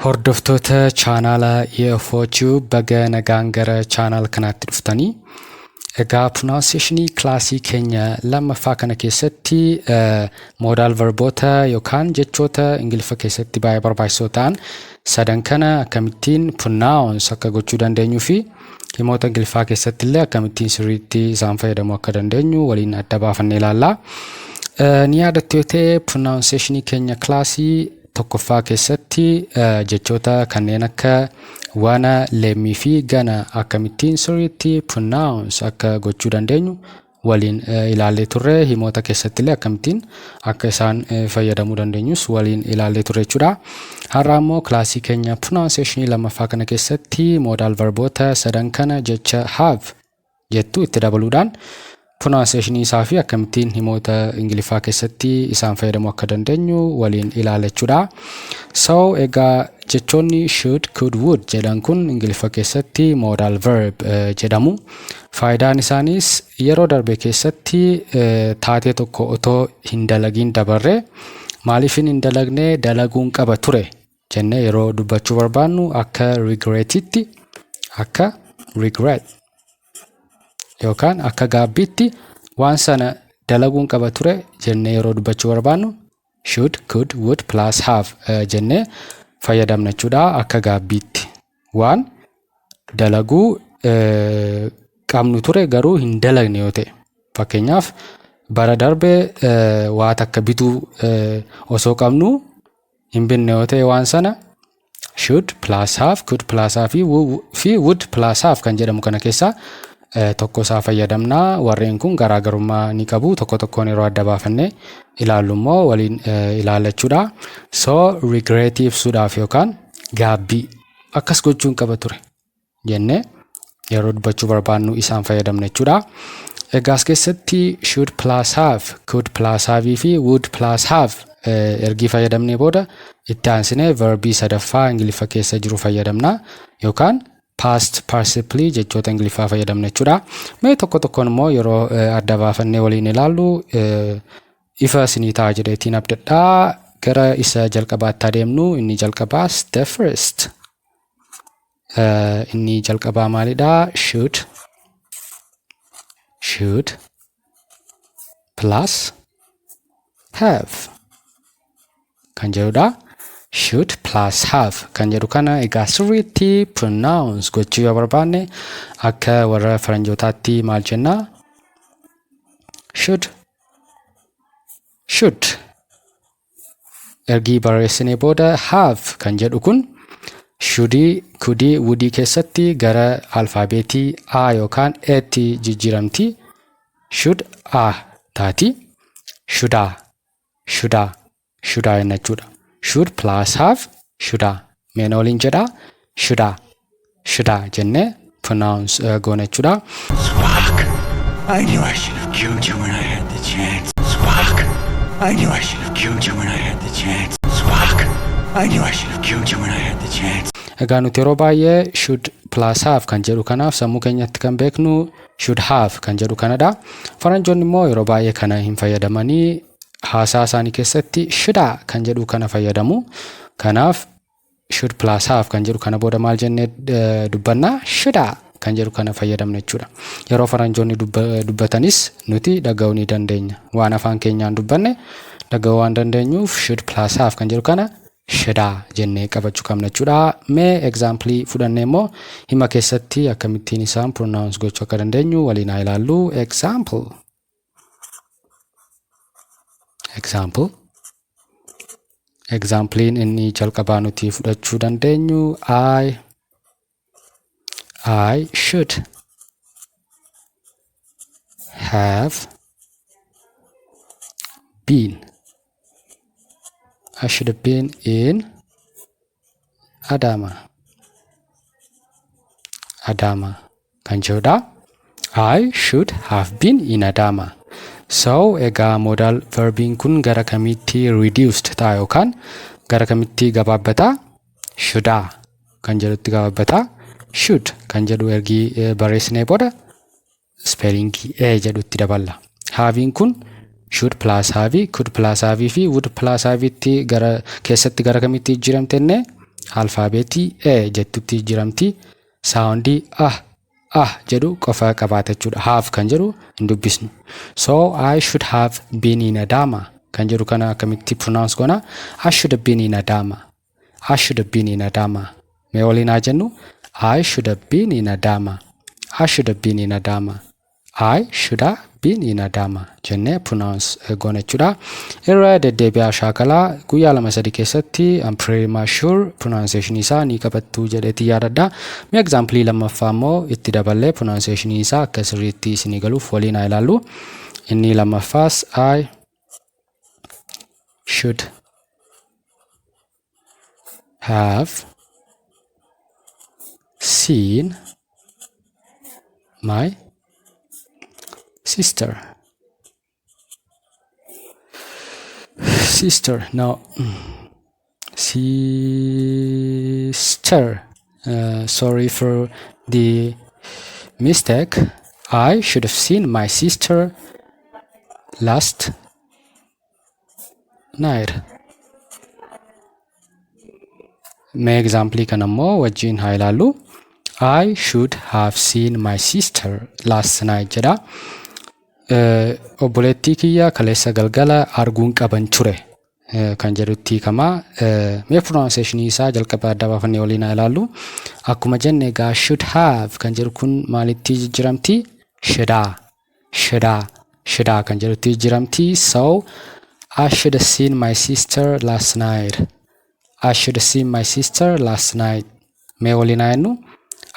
Hordoftoota chaanaala EFO Tube, baga nagaan gara chaanaala kanaatti dhuftanii. Egaa pronunciationii kilaasii keenya lammaffaa kana keessatti modal verboota yookaan jechoota Ingiliffa keessatti baay'ee barbaachisoo ta'an sadan kana akkamittiin pronounce akka gochuu dandeenyuu fi himoota Ingiliffaa keessatti illee akkamittiin sirriitti isaan fayyadamuu akka dandeenyu waliin adda baafannee ilaalla. Ni yaadattu yoo ta'e, pronunciationii keenya kilaasii tokkoffaa keessatti jechoota kanneen akka wanna, let me fi gonna akkamittiin sirriitti pronounce akka gochuu dandeenyu waliin ilaallee turre. Himoota keessatti illee akkamittiin akka isaan fayyadamuu dandeenyus waliin ilaallee turre jechuudha. Har'a immoo kilaasii keenya pronunciationii lammaffaa kana keessatti modal verboota sadan kana jecha have jettu itti dabaluudhaan pronunciationii isaa fi akkamittiin himoota Ingiliffaa keessatti isaan fayyadamuu akka dandeenyu waliin ilaalla jechuudha. So egaa jechoonni should, could, would jedhan kun Ingiliffa keessatti modal verb jedhamu. Faayidaan isaaniis yeroo darbe keessatti taatee tokko otoo hin dalagiin dabarre, maaliifin hin dalagne, dalaguun qaba ture jennee yeroo dubbachuu barbaannu, akka regretitti, akka regret yookaan akka gaabbiitti waan sana dalaguun qaba ture jennee yeroo dubbachuu barbaannu, should, could, would plus have jennee fayyadamna jechuudha. Akka gaabbiitti waan dalaguu qabnu ture garuu hin dalagne yoo ta'e, fakkeenyaaf bara darbe waa takka bituu osoo qabnu hin binne yoo ta'e, waan sana should plus have, could plus have fi would plus have kan jedhamu kana keessaa tokko isaa fayyadamnaa. Warreen kun garaagarummaa ni qabu. Tokko tokkoon yeroo adda baafannee ilaallu immoo waliin ilaalla jechuudha. So regret ibsuudhaaf yookaan gaabbii akkas gochuun qaba ture jennee yeroo dubbachuu barbaannu isaan fayyadamna jechuudha. Egaa as keessatti should plus have, could plus have fi would plus have ergii fayyadamnee booda itti aansinee verbii sadaffaa Ingiliffa keessa jiru fayyadamna yookaan past participle jechoota Ingiliffaa fayyadamna jechuudha. Mee tokko tokkoon immoo yeroo adda baafannee waliin ilaallu ifa isinii ta'a jedheetiin abdadhaa. Gara isa jalqabaatti adeemnu. Inni jalqabaas the first. Inni jalqabaa maalidhaa? Should plus have kan jedhudha. Should plus have kan jedhu kana egaa sirriitti pronounce gochuu yoo barbaanne, akka warra faranjootaatti maal jennaa? Should, should ergii barreessinee booda have kan jedhu kun shouldii, couldii, wouldii keessatti gara alfaabeetii A yookaan Etti jijjiiramti. Should a taati. Shoulda, shoulda, shoulda jenna jechuudha. Should plus have, shoulda. Mee na waliin jedhaa: shoulda, shoulda jennee pronounce goona jechuudha. Spock! I knew I should have killed you when I had the chance. Spock! I knew I should have killed you when I had the chance. Spock! I knew I should have killed you when I had the chance. Egaa nuti yeroo baay'ee should plus have kan jedhu kanaaf sammuu keenyatti kan beeknu should have kan jedhu kanadha. Faranjoonni immoo yeroo baay'ee kana hin fayyadamanii, haasaa isaanii keessatti shoulda kan jedhu kana fayyadamu. Kanaaf should plus have kan jedhu kana booda maal jennee dubbannaa? Shoulda kan jedhu kana fayyadamna jechuudha. Yeroo faranjoonni dubbatanis nuti dhaga'uu ni dandeenya. Waan afaan keenyaan dubbanne dhaga'uu waan dandeenyuuf, should plus have kan jedhu kana shoulda jennee qabachuu qabna jechuudha. Mee example fudhannee immoo hima keessatti akkamittiin isaan pronounce gochuu akka dandeenyu waliin haa ilaallu. Example. Example. Examplein inni jalqabaa nuti fudhachuu dandeenyu: I should have been, I should have been in Adama. Adama kan jedhudha. I should have been in Adama. So egaa modal verbiin kun gara kamitti reduced ta'a yookaan gara kamitti gabaabbata? Shoulda kan jedhutti gabaabbata. Should kan jedhu ergii barreessinee booda spellingii A jedhutti daballa. Haveiin kun should plus have, could plus have fi would plus havetti gara keessatti gara kamitti jijjiiramte jennee alfaabeetii E jettutti jijjiiramti. Soundii ah ah jedhu qofa qabaata jechuudha. Have kan jedhu hin dubbisnu. So "I should have been in Adama" kan jedhu kana akkamitti pronounce goona? I should have been in Adama. I should have been in Adama. Mee waliin haa jennu. I should have been in Adama. I should have been in Adama. I should have been in Adama jennee pronounce goona jechuudha. Irra deddeebi'aa shaakalaa. Guyyaa 2-3 keessatti I'm pretty much sure pronunciation isaa ni qabattu jedheetii yaadadha. Mee example lammaffaa immoo itti daballee pronunciation isaa akka sirriitti isinii galuuf waliin haa ilaallu. Inni lammaffaas I should have seen my sister. Sister, no. Sister. Sorry for the mistake. I should have seen my sister last night. Mee example kana immoo wajjin haa ilaallu. "I should have seen my sister last night" jedha. Obboleettii kiyya kaleessa galgala arguun qaban ture kan jedhutti hiikama. Mee pronunciation isaa jalqaba adda baafannee waliin haa ilaallu. Akkuma jenne egaa, should have kan jedhu kun maalitti jijjiiramti? Shoulda, shoulda, shoulda kan jedhutti jijjiiramti. So "I should have seen my sister last night." I should have seen my sister last night. Mee waliin haa jennu.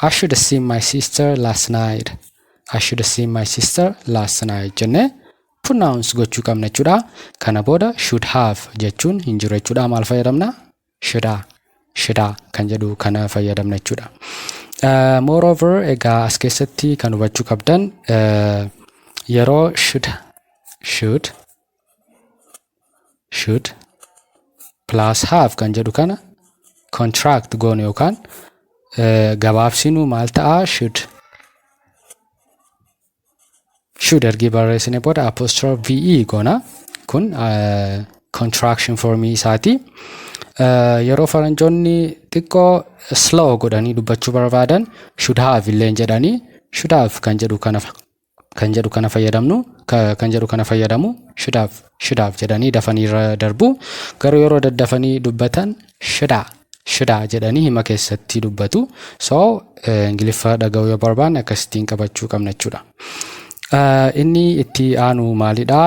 I should have seen my sister last night. "I should have seen my sister last night" jennee pronounce gochuu qabna jechuudha. Kana booda should have jechuun hin jiru jechuudha. Maal fayyadamna? Shoulda, shoulda kan jedhu kana fayyadamna jechuudha. Moreover, egaa as keessatti kan hubachuu qabdan, yeroo should, should, should plus have kan jedhu kana contract goonu yookaan gabaabsinu maal ta'a? Should, should ergi barreessine booda apostrophe ve goona. Kun contraction formii isaati. Yeroo faranjoonni xiqqoo slow godhanii dubbachuu barbaadan should have illeen jedhanii should have kan jedhu kana fayyadamnu, kan jedhu kana fayyadamu. Should have, should have jedhanii dafanii irra darbu. Garuu yeroo daddafanii dubbatan shoulda, shoulda jedhanii hima keessatti dubbatu. So Ingiliffa dhaga'uu yoo barbaanne akkasittiin qabachuu qabna jechuudha. Inni itti aanu maalidha?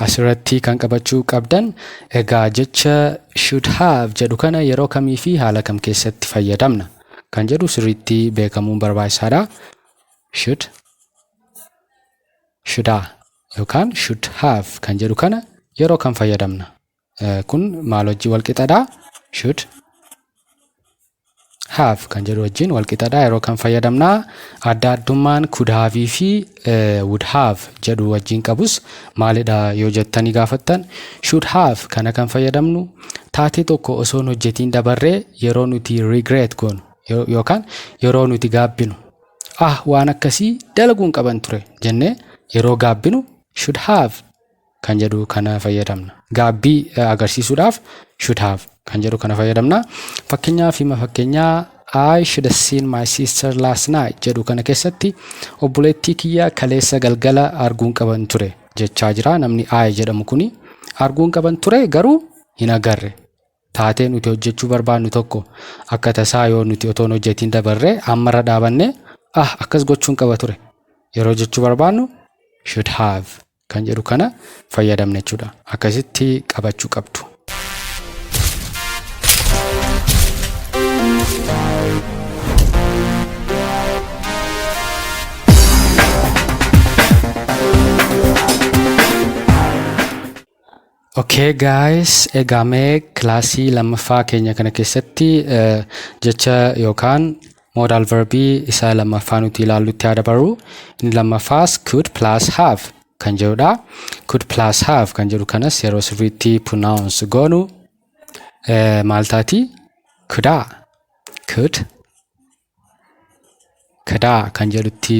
Asirratti kan qabachuu qabdan egaa, jecha should have jedhu kana yeroo kamii fi haala kam keessatti fayyadamna kan jedhu sirriitti beekamuun barbaachisaadha. Should, shoulda yookaan should have kan jedhu kana yeroo kam fayyadamna? Kun maal wajjin wal qixadha? Should have kan jedhu wajjin wal qixadha. Yeroo kam fayyadamna? Adda addummaan could have fi would have jedhu wajjin qabus maalidha yoo jettanii gaafattan, should have kana kan fayyadamnu taatee tokko osoo hin hojjetiin dabarree yeroo nuti regret goonu yookaan yeroo nuti gaabbinu, "Ah, waan akkasii dalaguun qaban ture" jennee yeroo gaabbinu should have kan jedhu kana fayyadamna. Gaabbii agarsiisuudhaaf should have kan jedhu kana fayyadamna. Fakkeenyaaf, hima fakkeenyaa "I should have seen my sister last night" jedhu kana keessatti obboleettii kiyya kaleessa galgala arguun qaban ture jechaa jira. Namni I jedhamu kuni arguun qaban ture, garuu hin agarre. Taatee nuti hojjechuu barbaannu tokko akka tasaa yoo nuti otoo hin hojjetiin dabarree, ammarra dhaabannee "Ah, akkas gochuun qaba ture" yeroo jechuu barbaannu should have kan jedhu kana fayyadamna jechuudha. Akkasitti qabachuu qabdu. Okay guys, egaa mee kilaasii lammaffaa keenya kana keessatti jecha yookaan modal verbii isa lammaffaa nuti ilaallutti haa dabarru. Inni lammaffaas could plus have kan jedhudha. Could plus have kan jedhu kanas yeroo sirriitti pronounce goonu maal taati? Coulda, could, coulda kan jedhutti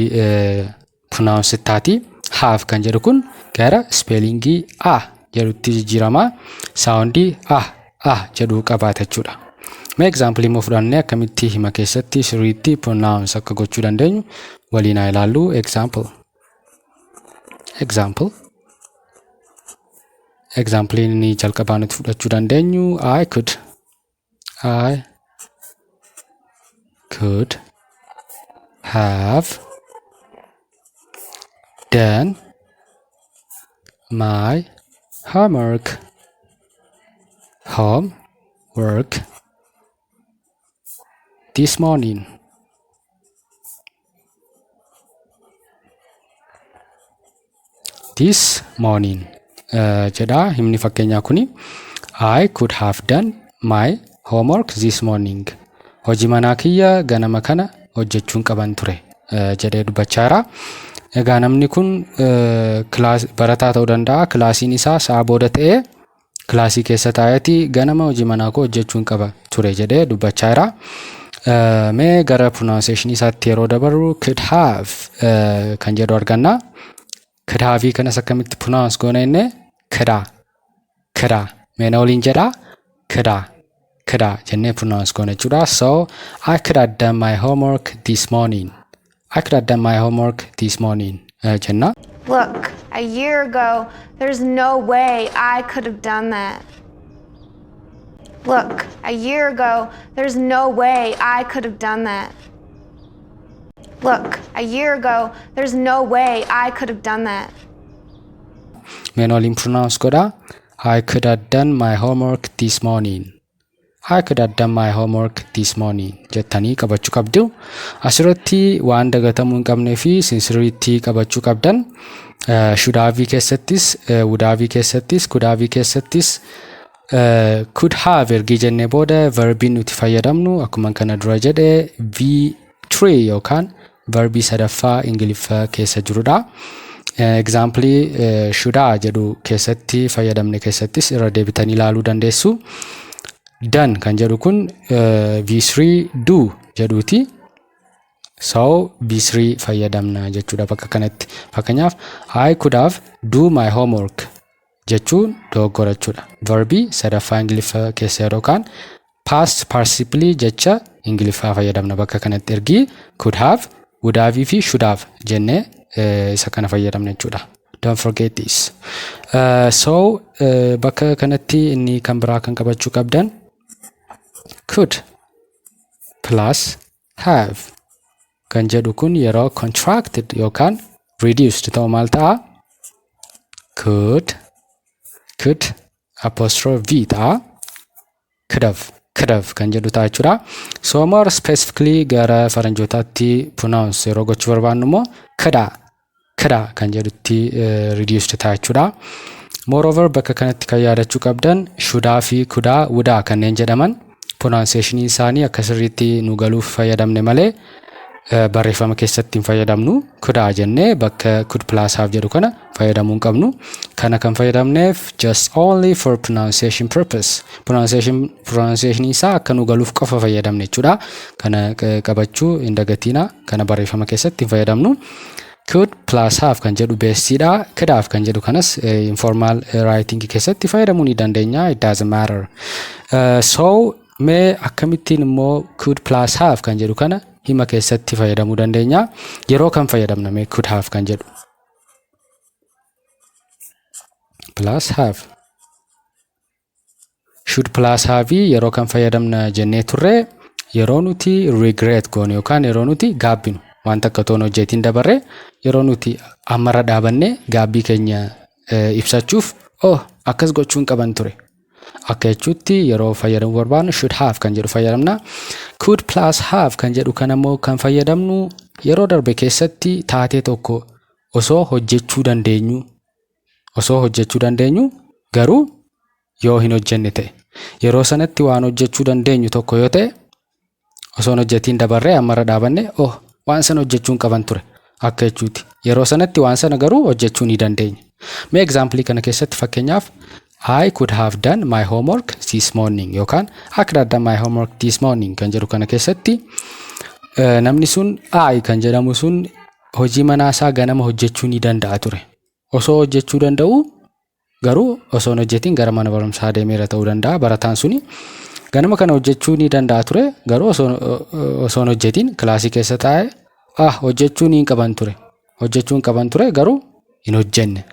pronounce taati. Have kan jedhu kun gara spellingii a jedhutti jijjiirama. Soundii a a jedhu qabaata jechuudha. Mee example immoo fudhannee akkamitti hima keessatti sirriitti pronounce akka gochuu dandeenyu waliin haa ilaallu. Example. Example. Example inni jalqabaa nuti fudhachuu dandeenyu I could have done my homework this morning. This morning jedha himni fakkeenyaa kuni. I could have done my homework this morning. Hojii manaa kiyya ganama kana hojjechuun qaban ture jedhee dubbachaa jira. Egaa namni kun barataa ta'uu danda'a. Kilaasiin isaa sa'a booda ta'ee kilaasii keessa taa'eeti ganama hojii manaa koo hojjechuun qaba ture jedhee dubbachaa jira. Mee gara pronunciation isaatti yeroo dabarru, could have kan jedhu arganna. Could have kanas akkamitti pronounce goona inni? Coulda, coulda. Mee na waliin jedhaa, coulda, coulda jennee pronounce goona jechuudha. So I could have done my homework this morning. I could have done my homework this morning jenna. Look, a year ago, there's no way I could have done that. Look, a year ago, there's no way I could have done that. Look, a year ago, there's no way I could have done that. Mee na waliin pronounce godhaa. I could have done my homework this morning. I could have done my homework this morning jettanii qabachuu qabdu. Asirratti waan dagatamuu hin qabnee fi sirriitti qabachuu qabdan, should have keessattis, would have keessattis, could have keessattis, could have ergii jennee booda verbiin nuti fayyadamnu akkuma kana dura jedhe V3 yookaan verbii sadaffaa Ingiliffa keessa jirudha. Example shoulda jedhu keessatti fayyadamne keessattis irra deebitanii ilaaluu dandeessu. Done kan jedhu kun V3 do jedhuuti. So V3 fayyadamna jechuudha bakka kanatti. Fakkeenyaaf, I could have do my homework jechuun dogoggora jechuudha. Verbii sadaffaa Ingiliffa keessa yeroo kaan past participle jecha Ingiliffaa fayyadamna bakka kanatti ergii could have, would have fi should have jennee isa kana fayyadamna jechuudha. Don't forget this. So bakka kanatti inni kan biraa kan qabachuu qabdan, could plus have kan jedhu kun yeroo contracted yookaan reduced ta'u maal ta'a? Could, could apostrophe v ta'a. Could have, could have kan jedhu ta'a jechuudha. So more specifically gara faranjootaatti pronounce yeroo gochuu barbaannu immoo coulda, coulda kan jedhutti reduced ta'a jechuudha. Moreover, bakka kanatti kan yaadachuu qabdan, shouldaa fi couldaa, wouldaa kanneen jedhaman pronunciation isaanii akka sirriitti nu galuuf fayyadamne malee barreeffama keessatti hin fayyadamnu. Coulda jennee bakka could plus have jedhu kana fayyadamuu hin qabnu. Kana kan fayyadamneef just only for pronunciation purpose. Pronunciation isaa akka nu galuuf qofa fayyadamne jechuudha. Kana qabachuu hin dagatiina. Kana barreeffama keessatti hin fayyadamnu. Could plus have kan jedhu bestiidha. Could have kan jedhu kanas informal writing keessatti fayyadamuu ni dandeenya. It doesn't matter. So mee akkamittiin immoo could plus have kan jedhu kana hima keessatti fayyadamuu dandeenya? Yeroo kam fayyadamna mee could have kan jedhu? Plus have. Should plus have yeroo kam fayyadamna jennee turre? Yeroo nuti regret goone yookaan yeroo nuti gaabbinu, waan takka toon hojjetiin dabarre, yeroo nuti ammarra dhaabannee gaabbii keenya ibsachuuf, oh, akkas gochuun qaban ture akka jechuutti yeroo fayyadamuu barbaadnu should have kan jedhu fayyadamna. Could plus have kan jedhu kan ammoo kan fayyadamnu yeroo darbe keessatti taatee tokko osoo hojjechuu dandeenyu garuu yoo hin hojjenne ta'e, yeroo sanatti waan hojjechuu dandeenyu tokko yoo ta'e osoo hin hojjetiin dabarree ammarra dhaabanne, oh, waan sana hojjechuun qaban ture akka jechuuti. Yeroo sanatti waan sana garuu hojjechuu ni dandeenya. Mee example kana keessatti, fakkeenyaaf, I could have done my homework this morning yookaan I could have done my homework this morning kan jedhu kana keessatti, namni sun I kan jedhamu sun hojii manaa isaa ganama hojjechuu ni danda'a ture. Osoo hojjechuu danda'u garuu osoo hin hojjetiin gara mana barumsaa deemeera ta'uu danda'a barataan suni. Ganama kana hojjechuu ni danda'a ture, garuu osoo hin hojjetiin kilaasii keessa taa'ee, ah, hojjechuu ni qaban ture. Hojjechuu hin qaban ture, garuu hin hojjenne.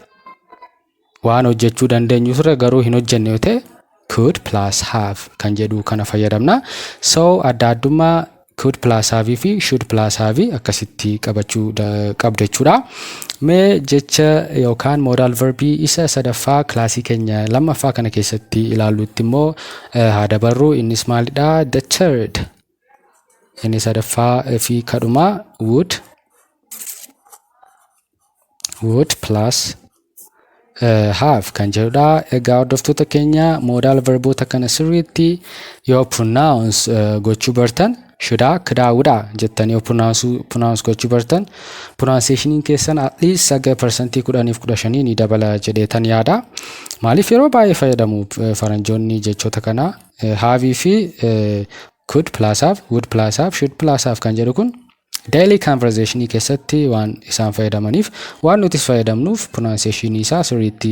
Waan hojjechuu dandeenyu ture garuu hin hojjenne yoo ta'e, could plus have kan jedhu kana fayyadamna. So adda addummaa could plus have fi should plus have akkasitti qabachuu qabdu jechuudha. Mee jecha yookaan modal verbii isa sadaffaa kilaasii keenya lammaffaa kana keessatti ilaallutti immoo haa dabarru. Innis maalidha? The third. Inni sadaffaa fi kadhumaa would plus have kan jedhudha. Egaa hordoftoota keenya, modal verboota kana sirriitti yoo pronounce gochuu bartan, shoulda, coulda, woulda jettanii yoo pronounce gochuu bartan, pronunciationiin keessan at least haga 15% ni dabala jedheetan yaada. Maaliif? Yeroo baay'ee fayyadamu faranjoonni jechoota kana. Have fi could plus have, would plus have, should plus have kan jedhu kun daily conversationii keessatti waan isaan fayyadamaniif, waan nutis fayyadamnuuf, pronunciationii isaa sirriitti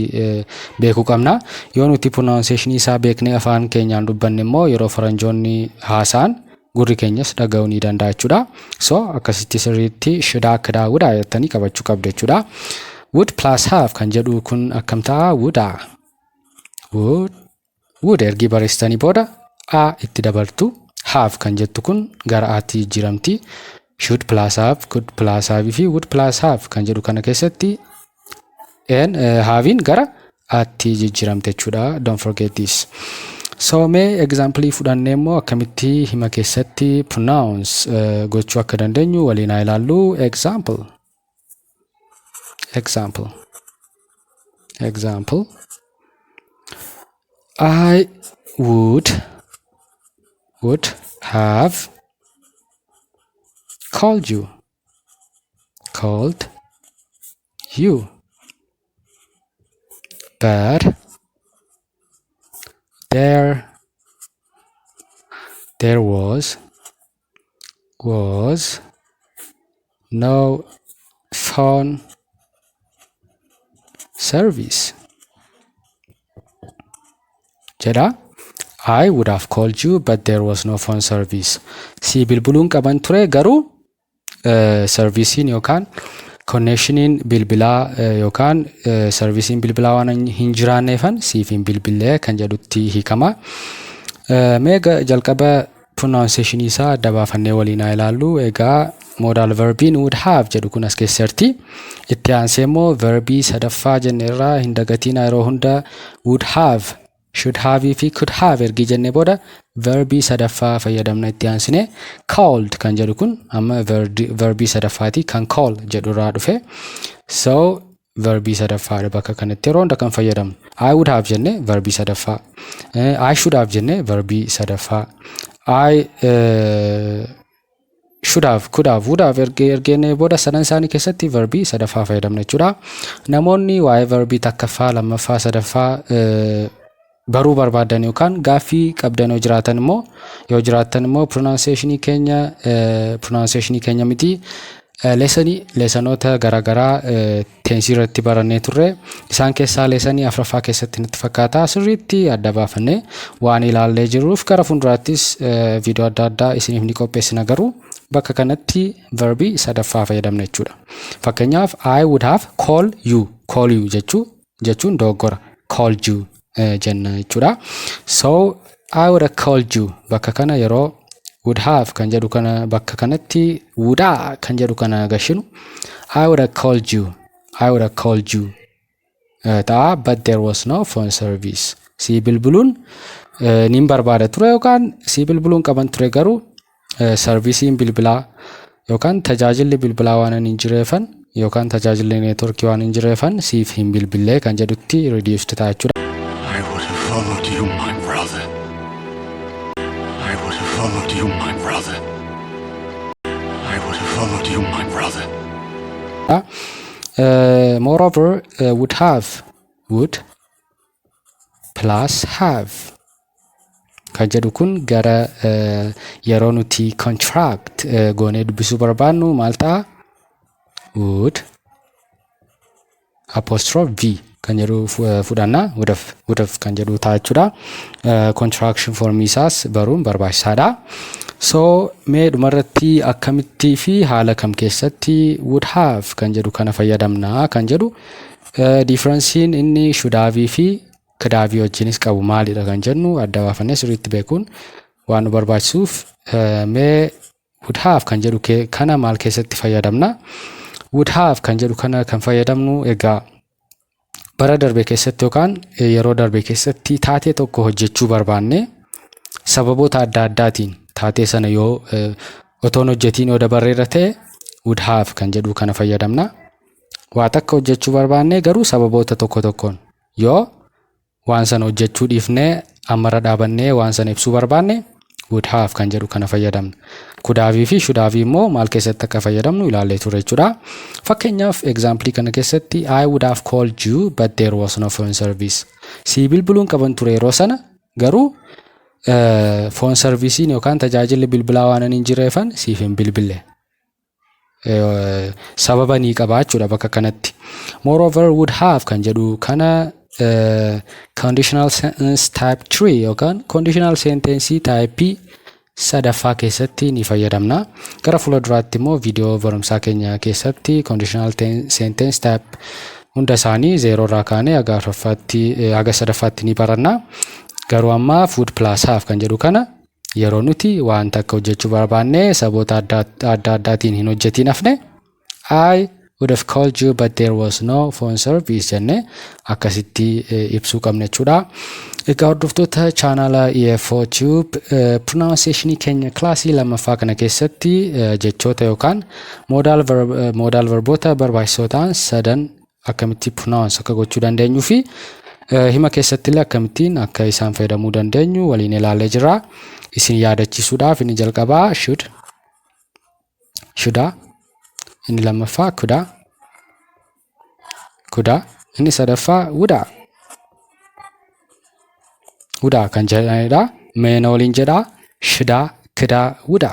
beekuu qabna. Yoo nuti pronunciationii isaa beeknee afaan keenyaan dubbanne immoo, yeroo faranjoonni haasa'an gurri keenyas dhaga'uu ni danda'a jechuudha. So akkasitti sirriitti shoulda, coulda, woulda jettanii qabachuu qabdu jechuudha. Would plus have kan jedhu kun akkam ta'a? Woulda. Would, would ergi barreessitanii booda a itti dabaltu. Have kan jettu kun gara aatti jijjiiramti. Should plus have, could plus have fi would plus have kan jedhu kana keessatti n haveiin gara aatti jijjiiramte jechuudha. Don't forget this. So mee example fudhannee immoo akkamitti hima keessatti pronounce gochuu akka dandeenyu waliin haa ilaallu. Example. Example. Example. I would have called you but there was no phone service jedha. I would have called you, but there was no phone service. Si bilbiluun qaban ture, garuu serviceiin yookaan connectioniin bilbilaa yookaan serviceiin bilbilaa waan hin jiraanneefan siif hin bilbillee kan jedhutti hiikama. Mee jalqaba pronunciation isaa adda baafannee waliin haa ilaallu. Egaa modal verbiin would have jedhu kun as keessatti. Itti aansee immoo verbii sadaffaa jenne irraa hin dagatiin. Yeroo hunda would have, should have fi could have ergi jenne booda verbii sadaffaa fayyadamna itti aansine. Called kan jedhu kun amma verbii sadaffaati, kan call jedhu irraa dhufe. So verbii sadaffaadha bakka kanatti yeroo hunda kan fayyadamnu. I would have jenne, verbii sadaffaa. I should have jenne, verbii sadaffaa. I should have, could have, would have ergeenne booda sadan isaanii keessatti verbii sadaffaa fayyadamna jechuudha. Namoonni waa'ee verbii takkaffaa, lammaffaa, sadaffaa baruu barbaadan yookaan gaaffii qabdan yoo jiraatan immoo pronunciationii keenya miti, lessonii, lessonoota garaagaraa tenseii irratti barannee turre, isaan keessaa lessonii afuraffaa keessatti natti fakkaata, sirriitti adda baafannee waan ilaallee jirruuf, gara fuulduraattis viidiyoo adda addaa isiniif ni qopheessina, garuu bakka kanatti verbii sadaffaa fayyadamna jechuudha. Fakkeenyaaf, I would have call you, call you jechuun dogoggora, called you jenna jechuudha. So I would have called you bakka kana, yeroo would have kan jedhu kana bakka kanatti woulda kan jedhu kana gashinu, I would have called you, I would have called you ta'a, but there was no phone service. Si bilbiluun nin barbaada ture yookaan si bilbiluun qaban ture, garuu serviceiin bilbilaa yookaan tajaajilli bilbilaa waan hin jireefan yookaan tajaajilli networkii waan hin jireefan siif hin bilbillee kan jedhutti reduced ta'a jechuudha. I would have followed you, my brother. I would have followed you, my brother. I would have followed you, my brother. Moreover, would have, would plus have kan jedhu kun gara yeroo nuti contract goonee dubbisuu barbaannu maal ta'a? Would apostrophe V kan jedhu fudhanna, would've kan jedhu ta'a jechuudha. Contraction form isaas baruun barbaachisaadha. So mee dhumarratti akkamittii fi haala kam keessatti would have kan jedhu kana fayyadamna kan jedhu, differencein inni should have fi could have wajjinis qabu maalidha kan jennu adda baafannee sirriitti beekuun waan nu barbaachisuuf, mee would have kan jedhu kana maal keessatti fayyadamna? Would have kan jedhu kana kan fayyadamnu egaa bara darbe keessatti yookaan yeroo darbe keessatti taatee tokko hojjechuu barbaanne, sababoota adda addaatiin taatee sana yoo otoon hojjetiin yoo dabarreerra ta'e, would have kan jedhu kana fayyadamna. Waa takka hojjechuu barbaanne garuu sababoota tokko tokkoon yoo waan sana hojjechuu dhiifnee ammarra dhaabannee waan sana ibsuu barbaanne, would have kan jedhu kana fayyadamna. Could have fi should have immoo maal keessatti akka fayyadamnu ilaallee turre jechuudha. Fakkeenyaaf example kana keessatti, "I would have called you, but there was no phone service." Sii bilbiluun qaban ture yeroo sana, garuu phone servicein yookaan tajaajilli bilbilaa waan hin jirreefan siif hin bilbille. Sababa ni qaba jechuudha bakka kanatti. Moreover, would have kan jedhu kana conditional sentence type 3 yookaan conditional sentence type sadaffaa keessatti ni fayyadamna. Gara fuula duraatti immoo viidiyoo barumsaa keenya keessatti conditional sentence type hunda isaanii zeeroo irraa kaanee haga afuraffaatti, haga sadaffaatti ni baranna. Garuu amma would plus have kan jedhu kana yeroo nuti wanta akka hojjechuu barbaanne sababoota adda addaatiin hin hojjetiin hafne, "I would have called you, but there was no phone service" jennee akkasitti ibsuu qabna jechuudha. Egaa hordoftoota chaanaala EFO Tube, pronunciationii keenya kilaasii lammaffaa kana keessatti jechoota yookaan modal verboota barbaachisoo ta'an sadan akkamitti pronounce akka gochuu dandeenyuu fi hima keessatti illee akkamittiin akka isaan fayyadamuu dandeenyu waliin ilaallee jirra. Isin yaadachiisuudhaaf, inni jalqabaa should, shoulda, inni lammaffaa coulda, coulda, inni sadaffaa woulda, woulda kan jedhanidha. Mee na waliin jedhaa: shoulda, coulda, woulda,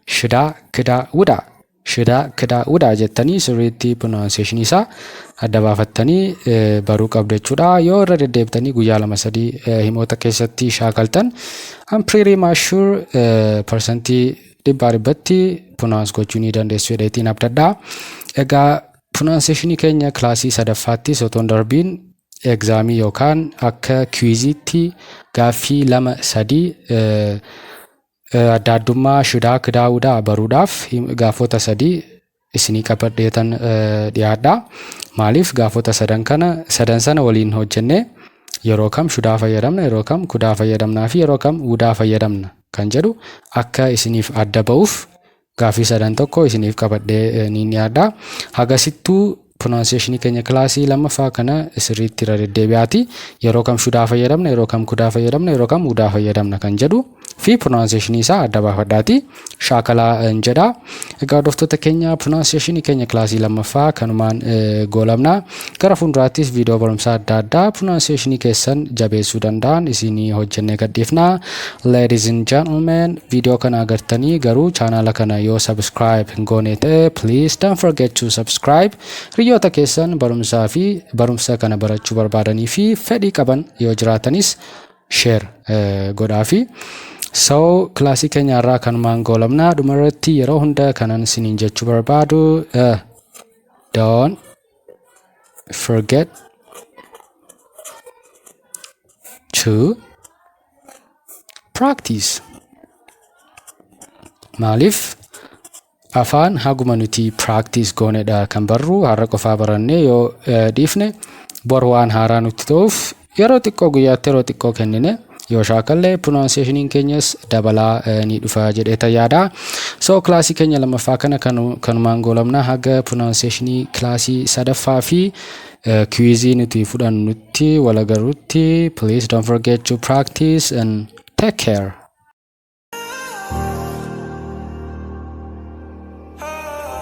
shoulda, coulda, woulda, shoulda, coulda, woulda jettanii sirriitti pronunciation isaa adda baafattanii baruu qabdu jechuudha. Yoo irra deddeebitanii guyyaa 2 3 himoota keessatti shaakaltan, I'm pretty much sure 100%tti pronounce gochuu ni dandeessu jedheetiin abdadha. Egaa pronunciationii keenya kilaasii sadaffaattis otoo hin darbiin examii yookaan akka quiziitti gaaffii 2 3 adda addummaa shoulda, coulda, woulda baruudhaaf gaafota sadii isinii qabadheetan dhiyaadha. Maaliif gaafota sadan kana sadan sana waliin hojjennee yeroo kam shoulda fayyadamna, yeroo kam coulda fayyadamnaa fi yeroo kam woulda fayyadamna kan jedhu akka isiniif adda ba'uuf gaaffii sadan tokko isiniif qabadhee ni dhiyaadha. Hagasittuu pronunciationii keenya kilaasii lammaffaa kana sirriitti irra deddeebi'aati. Yeroo kam shoulda fayyadamna, yeroo kam coulda fayyadamna, yeroo kam woulda fayyadamna kan jedhu fi pronunciationii isaa adda baafadhaati. Shaakalaa jedha. Egaa hordoftoota keenya, pronunciationii keenya kilaasii lammaffaa kanumaan goolabna. Gara fuulduraattis viidiyoo barumsaa adda addaa pronunciationii keessan jabeessuu danda'an isinii hojjennee gadhiifna. Ladies and gentlemen, viidiyoo kana agartanii garuu chaanaala kana yoo subscribe hin goone ta'e, please don't forget to subscribe. Hiriyoota keessan barumsaa fi barumsa kana barachuu barbaadanii fi fedhii qaban yoo jiraatanis share godhaafi. So kilaasii keenya irraa kanumaan goolabna. Dhumarratti yeroo hunda kanan isiniin jechuu barbaadu, don't forget to practice. Maaliif? Afaan haguma nuti practice goonedha kan barru. Har'a qofaa barannee yoo dhiifne bor waan haaraa nutti ta'uuf, yeroo xiqqoo guyyaatti yeroo xiqqoo kennine yoo shaakalle pronunciationiin keenyas dabalaa ni dhufa jedhee yaada. So kilaasii keenya lammaffaa kana kanumaan goolabna. Haga pronunciationii kilaasii sadaffaa fi quizii nuti fudhannutti wal agarrutti, please don't forget to practice and take care.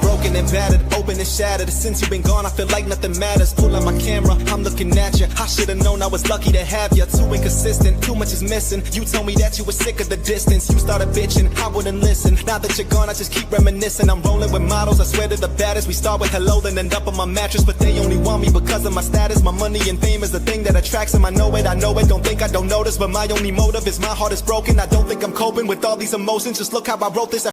Broken Broken and battered, open and shattered. Since you've been gone, I feel like nothing matters. Pull out my camera, I'm looking at you. I should've known I was lucky to have you. Too inconsistent, too much is missing. You told me that you were sick of the distance. You started bitching, I wouldn't listen. Now that you're gone, I just keep reminiscing. I'm rolling with models, I swear to the baddest. We start with hello, then end up on my mattress. But they only want me because of my status. My money and fame is the thing that attracts them. I know it. Don't think I don't notice, but my only motive is my heart is broken. I don't think I'm coping with all these emotions. Just look how I wrote this.